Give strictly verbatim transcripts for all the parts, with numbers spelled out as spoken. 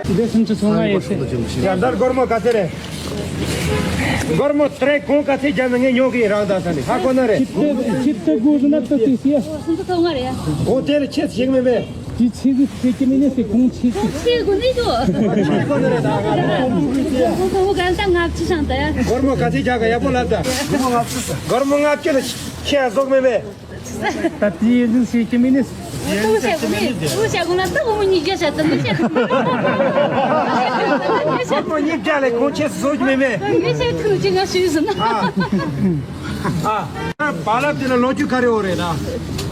འདི་སུམ་ཅུ་སོ་ལྔ་ཡིན་ཟེར། ཡ། འདར་སྒོར་མོ་ག་ཚད་རེད། སྒོར་མོ་དེ་རེད། གོང་ག་ཚད་རྒྱབ་ན་ངས་ཉོ་གི་རང་ད་ས་ནས་ཧ་གོ་ན་རེད། ཁྱི་ཁྱི་ཏི་གོ་ཟིན་ན་ཏི་ཏི་སི་ཡ། སུམ་ཅུ་སོ་ལྔ་རེད། གོང་དེ་རེད། ཆེ་ཞིག་མིན་པས། དེ་ཆེ་གི་ཆེ་གི་མིན་ནས་སི་གོང་ཆེ་གི། ཆེ་གོ་ནི་འདུག་ཧ་གོ་ན་རེད་ད། གོང་གོང་གོང་ག་ད་ང་ཅི་ཤང་ད་ཡ། སྒོར་མོ་ག་ཚད་རྒྱག་ག་ཡག་པོ་ལབ་ད། སྒོར་མོ་ལྔ་བཅུ་ལ་ཁྱེད་བཟོག་མེད་པས། ད་དེ་ཡིན་ཟིན་ཤེས་ཀྱི་མིན་ནི། ལྟོ་བཤད་གོ་ནི། ལྟོ་བཤད་གོ་ན་ལྟོ་བུ་མོ་གཉིས་བརྒྱ་བཤད་ད་ལྟོ་བཤད་གོ་ནི། ལྟོ་བུ་མོ་གཉིས་བརྒྱ་ལས་གོང་ཆེ་བཟོ་རྒྱུ་མེད་མེད། ངས་བཤད་ཐུབ་ཅི་ང་ཞུས་ཟིན་ན། ཨ། ཨ། བ་ལབ་དེ་ལ་ལོ་རྒྱུས་ག་རེ་འོ་རེད་ན།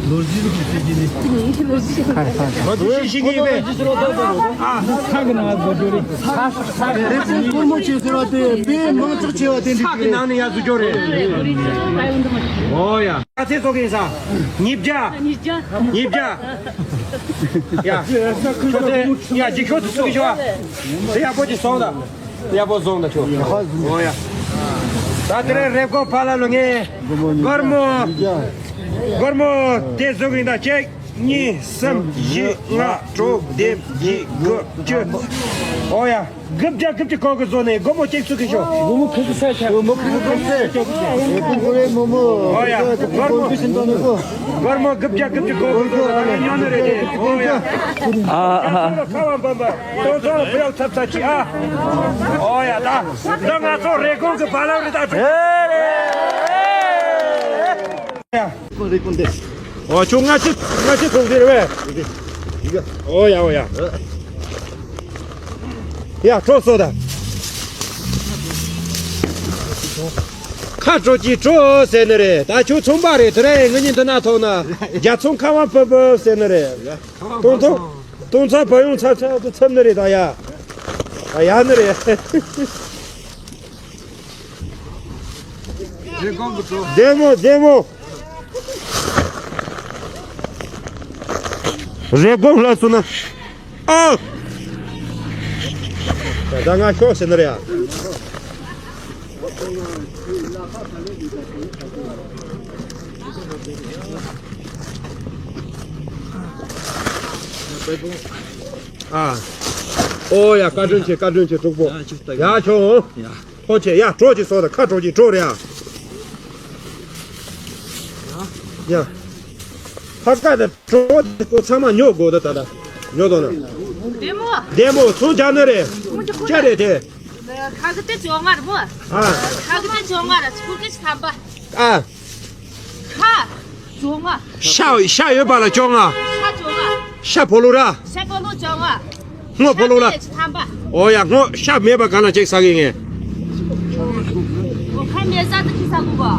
ལོ་རྒྱུས་ལོ་རྒྱུས་ཟེར་གྱི་ནི། ལོ་རྒྱུས་ཤིག་ཤིག་ཡིན་པས། ཨ། ས་གི་ནང་ལ་བཟོ་རྒྱུ་རེད། ས་ས་རེད། ས་གོར་མོ་ཆེ་ཟེར་བ་དེ་དེ་མང་ཚོགས་ཆེ་བ་དེ་འདྲ་ས་གི་ནང་ནས་ཡར་བཟོ་རྒྱུ་རེད། ཨོ་ཡ། ག་ཚད་བཟོ་གི་ཡིན་ས། ཉིས་བརྒྱ། ཉིས་བརྒྱ། ཉིས་བརྒྱ། ཡ། ཁྱོད་དེ་ཡ་འཇིགས་ཤོག་ཏུ་ཚུགས་ཤོག་དེ་ཡག་པོ་ཅིག་སོང་ད། ཡག་པོ་སོང་ད་ཁྱོད། ཨོ་ཡ། ད་དེ་རིང་རེབ་གོང་ཕ་ལ་ལོ་ངས་སྒོར་མོ། སྒོར་མོ་དེ་བཟོ་གི་ཡིན་ད། གཅིག་གཉིས། གསུམ། བཞི། ལྔ། དྲུག་བདུན། བརྒྱད། དགུ། བཅུ། ཨོ་ཡ། དགུ་བརྒྱ་དགུ་བཅུ་གོ་གི་བཟོ་ནས་སྒོར་མོ་གཅིག་ཚུགས་ཀྱི་ཤོག་སྒོར་མོ་ཁུ་ཁུ་ས་ཆ། སྒོར་མོ་ཁུ་ཁུ་ས་ཆ། སྒོར་མོ་ཁུ་ཁུ་ས་ཆ། ཨོ་ཡ། སྒོར་མོ། སྒོར་མོ་དགུ་བརྒྱ་དགུ་བཅུ་གོ་གི་བཟོ་ནས་ད་ཉོ་ནི་རེད་དེ། ཨོ་ཡ། ཨ་ཨ། ཁ་བ་འབམ་པ། དོ་ཚོ་བུ་ཡག་ཚབ་ཚ་ཅི་ཨ། ཨོ་ཡ། ད་ད་ང་ཚོ་རེབ་གོང་གི་བ་ལ་རི་ད་ཁྲུ། ཡ། ཁོ་རེ་ཀུན་ཏེ། ཨོ་ཁྱོད་སྔ་ཕྱི་སྔ་ཕྱི་ཐོན་ཟེར་བས། ཨོ་ཡ་ཨོ་ཡ། ཡ་གྲོ་སོ་ད། ཁ་གྲོ་ཅི་གྲོ་ཟེར་ནི་རེད། ད་ཁྱོད་ཚོང་པ་རེད། དེ་རིང་ངེད་གཉིས་འདི་ན་ཐོག་ན་རྒྱ་ཚོང་ཁ་བ་བབ་བབ་ཟེར་ནི་རེད། ཏོང་ཏོང་ཏོང་ཚ་བ་ཡོང་ཚ་ཚ་དུ་འཚབ་ནི་རེད་ད་ཡ། ད་ཡ་ནི་རེད། རེབ་གོང་གི་གྲོ། བདེ་མོ་བདེ་མོ། རེབ་གོང་ལ་སུ་ན། ཨ། ད་ང་ཤོག་ཟེར་ནི་རེད་ཡ། ཨ། ཨོ་ཡ། བཀའ་དྲིན་ཆེ། བཀའ་དྲིན་ཆེ་གྲོགས་པོ། ཡ་ཁྱོད། ཡ། ཕོ་ཆེ། ཡ་གྲོ་ཅིག་སོ་ད། ཁ་གྲོ་ཅིག་གྲོ་རེད་ཨ། ཡ། ཁ་ཁ་ད་གྲོ་ཅིག་ཚང་མ་ཉོ་དགོས་ད་ད་ད། ཉོ་དོ་ན། བདེ་མོ། བདེ་མོ་ཚོང་རྒྱག་ནི་རེད། ཅི་རེད་དེ། ཁ་གི་དེ་བཅོ་ལྔ་རེད་པོ། ཨ། ཁ་གི་དེ་བཅོ་ལྔ་རེད། ཁུར་གི་ཐམ་པ། ཨ། ཤ། བཅོ་ལྔ། ཤ་ཤ་ཡོད་པ་ལ་བཅོ་ལྔ། ཤ་བཅོ་ལྔ། ཤ་ཕོ་ལུ་ར། ཤ་ཕོ་ལུ་བཅོ་ལྔ། སྔོ་ཕོ་ལུ་ར། ཤ་ཐམ་པ། ཨོ་ཡ། སྔོ་ཤ་མེད་པ་ག་ན་ཅིག་ཟ་གི་ངས། ཨོ་ཁ་མེད་ཟ་དུ་ཅི་ཟ་གོ་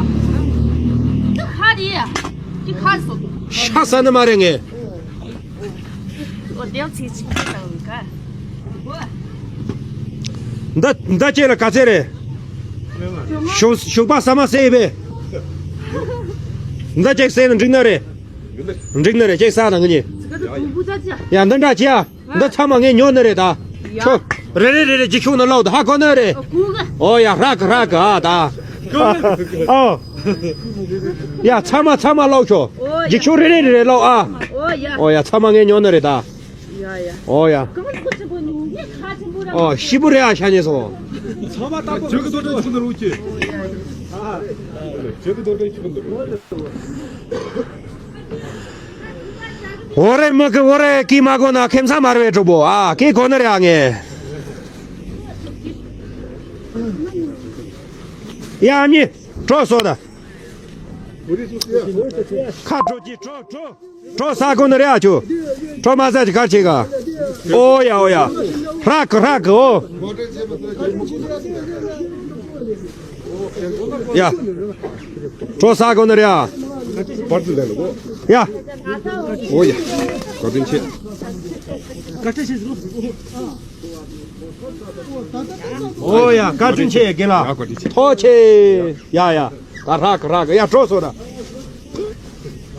ག་ཁ་རི་ཡ། ཅི་ཁ་སོ། ཤ་ཟ་ནི་མ་རེད་ངས། འདི་འདི་ཁྱེད་ལ་ག་ཚད་རེད། ཞོགས་ཞོགས་པ་ཟ་མ་ཟེར་ཡིན་པས། འདི་ཅིག་ཟས་ན་འགྲིག་ནི་རེད། འགྲིག་ནི་རེད། ཅིག་ཟ་ན་ངེད་གཉིས། ཡ་འདི་འདྲ་ཅི་ཡ། འདི་ཚང་མ་ངས་ཉོ་ནི་རེད་ད། ཁྱོད་རེ་རེ་རེ་རེ་འཇིགས་ཤོག་ནི་ལོག་ད་ཧ་གོ་ནི་རེད། ཨོ་ཡ། རག་གི་རག་གི་ཨ་ད། ཨོ། ཡ་ཚང་མ་ཚང་མ་ལོག་ཤོག་འཇིགས་ཤོག་རེ་རེ་རེ་རེ་ལོག་ཨ། ཨོ་ཡ། ཨོ་ཡ། ཚང་མ་ངས་ཉོ་ནི་རེད་ད། ཡ་ཡ། ཨོ་ཡ། ཨོ་ཤི་པོ་རེད་ཨ་ཤ་ཉེ་སོང་། ཚང་མ་ལྟ་བུ་ཇོ་གི་རྡོ་རྗེ་ཆུ་ནི་རུ་ཅི། ཇོ་གི་རྡོ་རྗེ་ཆུ་ནི་རུ། འོ་རེ་མི་གི་འོ་རེ་ཀི་མ་གོ་ན་ཁེམ་ས་མ་རེ་བའི་གྲོགས་པོ་ཨ་ཀི་གོ་ནི་རེད་ཨ་ངས། ཡ་མྱི་གྲོ་སོ་ད། ཁ་གྲོ་ཅི་གྲོ་གྲོ། གྲོ་ས་གོ་ནི་རེད་ཨ་ཁྱོད། གྲོ་མ་ཟ་ཅི་གར་བྱེད་ག་ཨོ་ཡ་ཨོ་ཡ། རག་གི་རག་གི་ཨོ། ཡ། གྲོ་ས་གོ་ནི་རེད་ཨ། ཡ། ཨོ་ཡ། བཀའ་དྲིན་ཆེ། ཨོ་ཡ། བཀའ་དྲིན་ཆེ་རྒན་ལགས། ཐུགས་རྗེ་ཆེ། ཡ་ཡ། ད་རག་གི་རག་གི་ཡ་གྲོ་སོ་ད།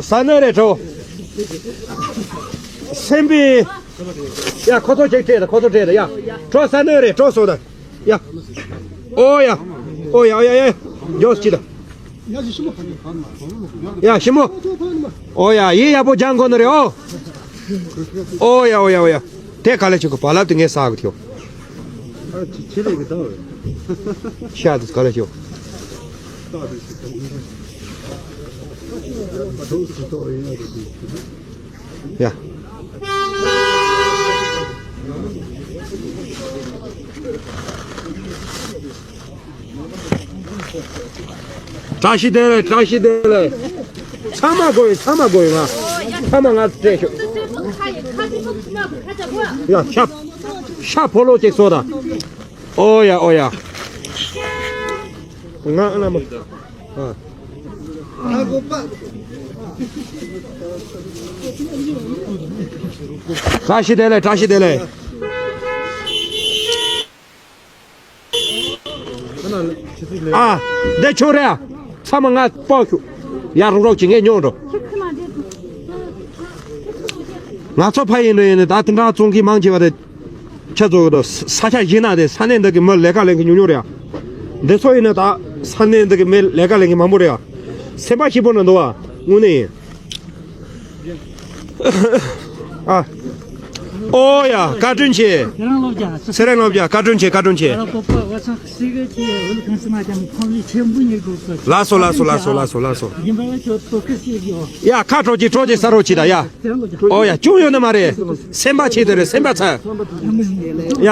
ཟ་ནི་རེད་གྲོ། སེམས་པའི། ཡ་ཁོ་ཚོ་ཅིག་སྤྲད་ད་ཁོ་ཚོ་སྤྲད་ད་ཡ། གྲོ་ཟ་ནི་རེད་གྲོ་སོ་ད། ཡ། ཨོ་ཡ། ཨོ་ཡ་ཨོ་ཡ་ཨོ་ཡ། མགྱོགས་ཅི་ད། ཡ་ཞི་མོ། ཨོ་ཡ་ཡིན་ཡག་པོ་སྦྱང་དགོས་ནི་རེད་ཨོ། ཨོ་ཡ་ཨོ་ཡ་ཨོ་ཡ། ངས་ག་ལེ་ཆུ་གི་བ་ལབ་དེ་ངས་ཟ་གི་ཐོ། ཨ་ཆི་ཆི་ལེ་གི་ད་བས། ཤ་དེ་ག་ལེ་ཆུ། ཡ། བཀྲ་ཤིས་བདེ་ལེགས། བཀྲ་ཤིས་བདེ་ལེགས། ཚང་མ་དགོས་ཡིན། ཚང་མ་དགོས་ཡིན། ང་ཚང་མ་ང་སྤྲད་ཤོག། ཡ་ཤ་ཤ་ཕོ་ལོ་ཅིག་གསོ་དང་། ཨོ་ཡ་ཨོ་ཡ། ང་ཨ་ན་མ། ཨ། བཀྲ་ཤིས་བདེ་ལེགས། བཀྲ་ཤིས་བདེ་ལེགས། ཨ། འདི་ཆོག་རེད། ཚང་མ་ང་སྤོ་ཤོག། ཡར་རོགས་རོགས་བྱེད། ངས་ཉོ་འགྲོ། ང་ཚོ་ཕ་ཡིན་འགྲོ་ཡིན་ནི་ད་དེ་འདྲ་བཙོང་མཁན་མང་ཆེ་བ་དེ་ཁྱེད་ཚོ་གི་ས་ཆ་གཞན་ན་དེ་ས་གནས་འདི་གི་མི་ལས་ཀ་ལས་མཁན་ཉུང་ཉུང་རེད། འདི་ཚོ་ཡིན་ན་ད་ས་གནས་འདི་གི་མི་ལས་ཀ་ལས་མཁན་མང་པོ་རེད། སེམས་པ་སྐྱིད་པོ་ནང་འདུག་བ། དངོས་གནས་ཡིན། ཨ། ཨོ་ཡ། བཀའ་དྲིན་ཆེ། ཚེ་རིང་སློབ་རྒྱ། ཚེ་རིང་སློབ་རྒྱ། བཀའ་དྲིན་ཆེ། བཀའ་དྲིན་ཆེ། ལགས་སོ། ལགས་སོ། ལགས་སོ། ལགས་སོ། ལགས་སོ། ཡ་ཁ་དྲོ་གི་དྲོ་གི་ས་རོ་གི་ད་ཡ། ཨོ་ཡ། ཅུང་ཡོད་ནི་མ་རེད། སེམས་པ་ཆེ་དེ་རེད། སེམས་པ་ཚ། ཡ།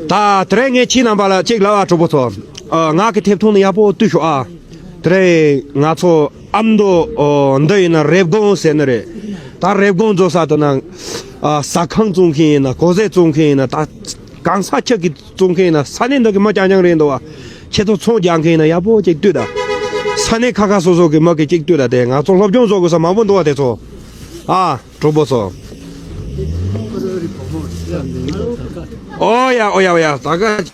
ད་དེ་རིང་ངས་ཁྱེད་རྣམ་པ་ལ་གཅིག་ལབ་ཨ། གྲོགས་པོ་ཚོ། ཨ། ང་གི་ཐེབས་ཐོང་ནི་ཡག་པོ་བཏུས་ཤོག་ཨ། དེ་རིང་ང་ཚོ་ཨ་མདོ། ཨོ། འདི་ཡིན་ན་རེབ་གོང་ཟེར་ནི་རེད། ད་རེབ་གོང་རྫོང་ས་དེ་ན། ཨ། ཟ་ཁང་བཙོང་མཁན་ཡིན་ན། གོ་ཟས་བཙོང་མཁན་ཡིན་ན། ད་གང་ས་ཁྱེད་ཀྱིས་བཙོང་མཁན་ཡིན་ན། ས་གནས་འདི་གི་མི་རྐྱང་རྐྱང་རེད་འདུག་བ། ཁྱེད་ཚོ་ཚོང་རྒྱག་མཁན་ཡིན་ན་ཡག་པོ་ཅིག་བཏུས་ད། ས་གནས་ཁ་ཁ་སོ་སོ་གི་མི་གི་ཅིག་བཏུས་ད། དེ་ང་ཚོ་སློབ་སྦྱོང་བཟོ་དགོས་ས་མང་པོ་འདུག་བ། དེ་ཚོ། ཨ། གྲོགས་པོ་ཚོ། ཨོ་ཡ་ཨོ་ཡ་ཨོ་ཡ། ད་ག་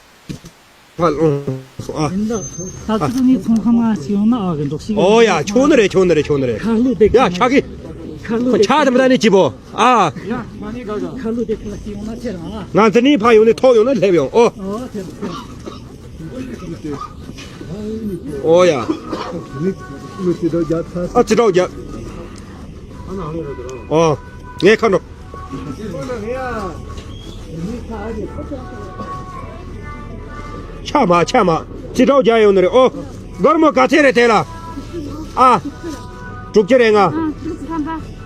ཕ་ལོང་སོང་ཨ། ཡིན་ད། ད་ཚོད་ནས་ཚོང་ཁང་མ་ཞིག་ཡོང་ན་ཨ་གི་འགྲོགས་ཤིག། ཨོ་ཡ། ཆོག་ནི་རེད། ཆོག་ནི་རེད། ཆོག་ནི་རེད། ཁ་ལུ་དེ་ཡ་ཆག་གི། ཁ་ལུ་ཁོ་དེ་ཆག་དེ་མི་ད་ནི་ཅི་པོ་ཨ། ཁ་ལུ་དེ་ཁ་ཞིག་ཡོང་ན་ཁྱེད་རང་ཨ། ང་འདི་ནས་ཕ་ཡོང་ནས་ཐོག་ཡོང་ན་སླེབས་ཡོང་ཨོ། ཨོ་དེ་དེ། ཨོ་ཡ། ཨ་ཙི་ཏྲའོ་རྒྱ། ཨོ། ངས་ཁ་འགྲོ། ཆ་མ་ཆ་མ། ཙི་ཏྲའོ་རྒྱ་ཡོང་ནི་རེད་ཨོ། སྒོར་མོ་ག་ཚད་རེད་དེ་ལ། ཨ། དྲུག་ཅུ་རེ་ལྔ།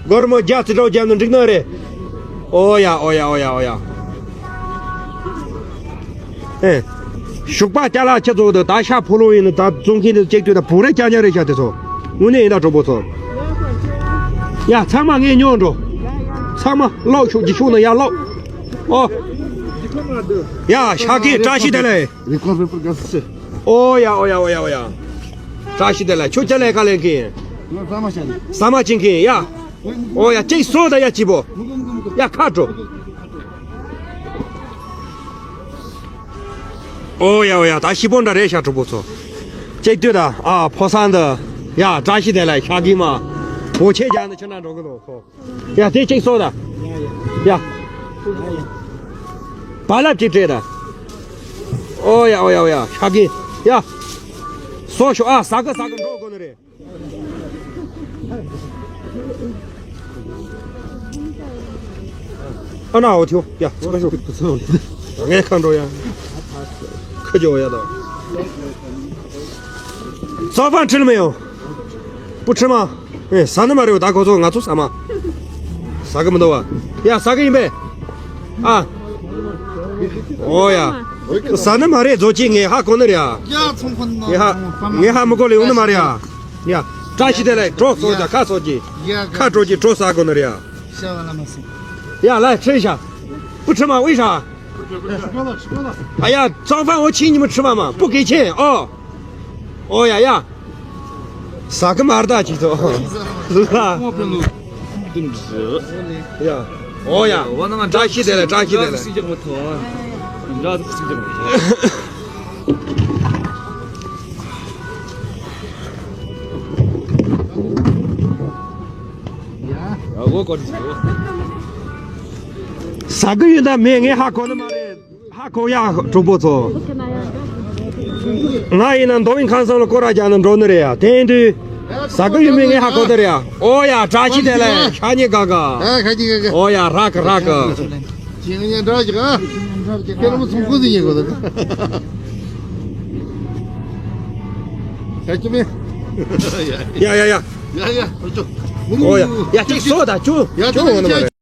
སྒོར་མོ་བརྒྱ་ཙི་ཏྲའོ་རྒྱ་ནི་འགྲིག་ནི་རེད། ཨོ་ཡ་ཨོ་ཡ་ཨོ་ཡ་ཨོ་ཡ། ཨེ། ཞོགས་པ་ཅ་ལག་ཁྱེད་ཚོ་དང་ད་ཤ་ཕོ་ལོ་ཡིན་ན་ད་བཙོང་མཁན་དེ་གཅིག་ལྟོས་ད། བུ་རེ་ཅག་ཉག་རེ་ཤ་དེ་ཚོ། དངོས་གནས་ཡིན་ད་གྲོགས་པོ་ཚོ། ཡ་ཚང་མ་ངས་ཉོ་འགྲོ། ཚང་མ་ལོག་ཤོག་ཅིག་ཤོག་ན་ཡ་ལོག་ཨོ། ཡ་ཤ་གི་བཀྲ་ཤིས་བདེ་ལེགས། རི་ཀོན་པེ་པར་ག་ཚོད་ཆེ། ཨོ་ཡ་ཨོ་ཡ་ཨོ་ཡ་ཨོ་ཡ། བཀྲ་ཤིས་བདེ་ལེགས། ཁྱོད་ཅ་ལག་ག་ལེན་གི་ཡིན། ང་ས་མ་ཤ་ནི། ས་མ་བྱིན་གི་ཡིན་ཡ། ཨོ་ཡ་གཅིག་གསོ་ད་ཡ་སྐྱིད་པོ། ཡ་ཁ་འགྲོ། ཨོ་ཡ་ཨོ་ཡ། ད་ཤི་པོ་འདྲ་རེད་ཤག་གྲོགས་པོ་ཚོ། ཅིག་ལྟོས་ད། ཨ་ཕོ་གསར་འདི། ཡ་བཀྲ་ཤིས་བདེ་ལེགས། ཤ་གི་མ། བོ་ཆེ་རྒྱག་ནི་ཁྱོད་ན་འགྲོ་གི་འདུག་ཧོ། ཡ་དེ་གཅིག་གསོ་ད། ཡ། བ་ལབ་ཅིག་སྤྲད་ད། ཨོ་ཡ་ཨོ་ཡ་ཨོ་ཡ། ཤ་གི། ཡ། གསོ་ཤོག་ཨ་ཟ་གི་ཟ་གི་འགྲོ་དགོས་ནི་རེད། ཨ་ན་འོ་ཐིའོ་ཡ་ཚོ་ཤོ། ངས་ཁ་འགྲོ་ཡ། ཁ་ཇོ་ཡ་ད། ཙོ་ཕན་ཁྲིལ་མེ་ཡོ། པུ་ཁྲི་མ། ཨེ་ཟ་ནི་མ་རེད་ད་ཁོ་ཚོ་ང་ཚོ་ཟ་མ། ཟ་གི་མི་འདུག་བ། ཡ་ཟ་གི་ཡིན་པས། ཨ། ཨོ་ཡ། ཟ་ནི་མ་རེད་ཛོ་ཅི་ངས་ཧ་གོ་ནི་རེད་ཨ། ཡ་ཚོང་ཁང་ནང་ངས་ཧ། ངས་ཧ་མི་གོ་ལེ་ཡོང་ནི་མ་རེད་ཨ། ཡ། བཀྲ་ཤིས་བདེ་ལེགས། གྲོ་སོ་ཇ་ཁ་སོ་ཅི། ཁ་གྲོ་ཅི་གྲོ་ས་གོ་ནི་རེད་ཨ། ཡ་ལ་ཁྲེ་ཤ། པུ་ཁྲི་མ་ཝི་ཤ། ཨ་ཡ་ཙང་ཧྥང་འོ་ཆི་ཉི་མ་ཁྲི་མ་མ་པུ་གེ་ཆེན་ཨོ། ཨོ་ཡ་ཡ། ཟ་གི་མར་ད་ཅི་ཚོ། ལ། ཡ། ཨོ་ཡ། བཀྲ་ཤིས་བདེ་ལེགས། བཀྲ་ཤིས་བདེ་ལེགས། ཟ་གི་ཡོད་ད་མེད་ངས་ཧ་གོ་ནི་མ་རེད། ཧ་གོ་ཡ་གྲོགས་པོ་ཚོ། ང་ཡིན་ན་མདོ་དབུས་ཁམས་གསུམ་ལ་སྐོར་ར་རྒྱག་ནི་འགྲོ་ནི་རེད་ཡ། དེ་ཡིན་དུས། ཟ་གི་ཡོད་མེད་ངས་ཧ་གོ་དེ་རེད་ཡ། ཨོ་ཡ་བཀྲ་ཤིས་བདེ་ལེགས། ཤ་ཉེ་ག་ག་ཨ་ཁ་ཉེ་ག་ག་ཨོ་ཡ་རག་གི་རག་གི་ཁྱེད་ཉེ་འདྲ་ཅིག་ཨ། ཁྱེད་རང་ཚོ་ཁུ་ཚོ་ཉེ་གོ་ད། ཁ་ཅི་མེ། ཡ་ཡ་ཡ། ཡ་ཡ་ཨོ་ཅོ། ཨོ་ཡ་ཡ་གཅིག་སོ་ད་ཅུ་ཅུ་འོང་ནི་མ་རེད།